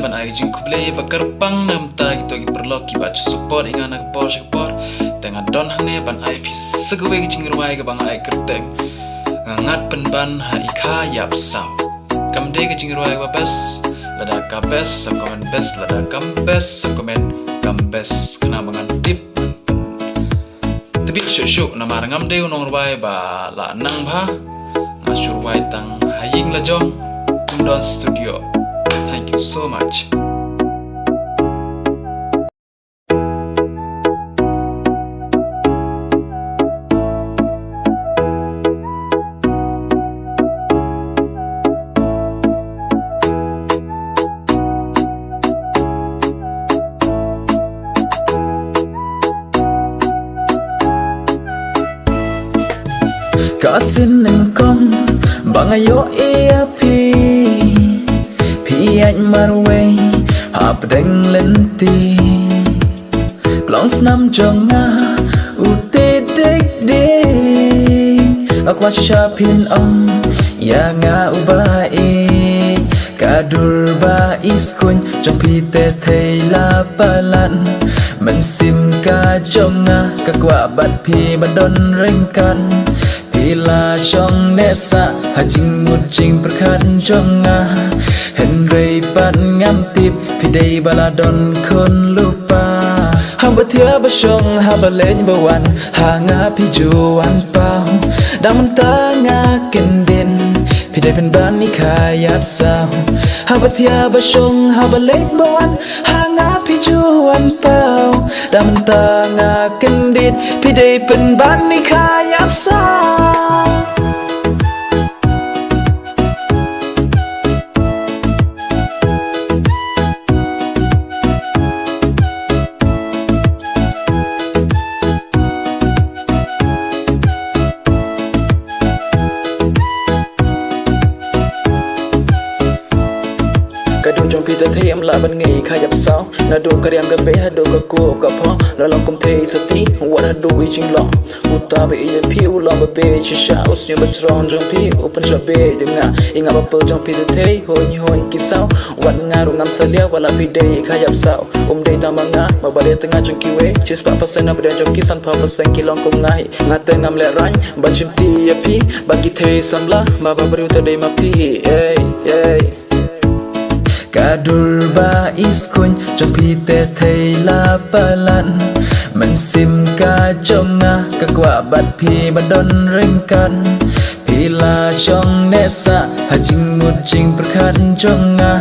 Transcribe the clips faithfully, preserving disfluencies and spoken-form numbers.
ban ai ka jingkhublei ba kyrpang na ka bynta kito ki paralok kiba ju support ïa nga na ka por sha ka por. Te nga don hangne ban ai phi sa kawei ka jingrwai kaba nga ai kyrteng Nga Ngat Pynban ha i Kha Ïap Saw. Kam dei ka jingrwai kaba best, lada ka best sa comment best, lada kam best sa comment kam best, khnang ba ngan tip. Tbit shuh shuh namar ngam dei u nongrwai ba la nang bha. Nga shu rwai tang ha ïing la jong, ym don studio. Thank you so much. Ka sien nyngkong ba nga ïoh ïa phi, phi ïaid marwei hapdeng lynti. Ka long snam jong nga u te dei dei. Nga kwah shisha phin ong ïa nga u ba ïeit. Ka dur ba i skun jong phi te thei la palat. Mynsiem ka jong nga ka kwah bad phi ba don ryngkat. Phi la shong ne sah ha jingmut jingpyrkhat jong nga. Hynrei pat ngam tip phi dei ba la don khun lypa. Haba thiah ba shong haba leit ba wan ha nga phi ju wan paw. Dang mynta nga kyndit phi dei pynban i Kha Ïap Saw. Haba thiah ba shong haba leit ba wan ha nga phi ju wan paw. Dang mynta nga kyndit phi dei pynban i Kha Ïap Saw. Ka dur jong phi te thei em lah ban ngei Kha Ïap Saw. Naduh ka riam ka beh haduh ka kup ka phong, la long kum thei sati wat haduh i jinglong. Uta ba ïeit ïa phi u long ba beh shisha, u shñiuh ba jrong jong phi u pynshah beh ïa nga. I nga ba pil jong phi te thei, huñ huñ ki saw. Wat nga ruh ngam salia wat la phi dei Kha Ïap Saw. Um dei tang ma nga, ma ba dei tang nga jong kiwei. Shispah percent na ba dei jong ki, sanphew percent ki long kum nga hi. Nga te ngam lehraiñ ban shimti ïa phi, ba ki thei samla ma ba briew te dei ma phi. Ey ey. Ka dur ba i skun jong phi te thei la palat. Mynsiem ka jong nga ka kwah bad phi ba don ryngkat. Phi la shong ne sah ha jingmut jingpyrkhat jong nga.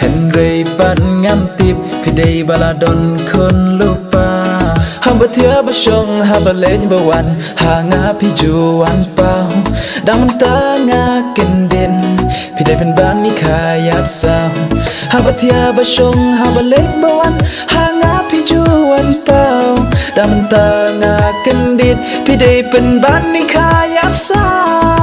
Hynrei pat ngam tip phi dei ba la don khun lypa. Haba thiah ba shong haba leit ba wan ha nga phi ju wan paw. Dang mynta nga kyndit phi dei pynban i Kha Ïap Saw. Haba thiah ba shong haba leit ba wan ha nga phi ju wan paw. Dang mynta nga kyndit phi dei pynban i Kha Ïap Saw.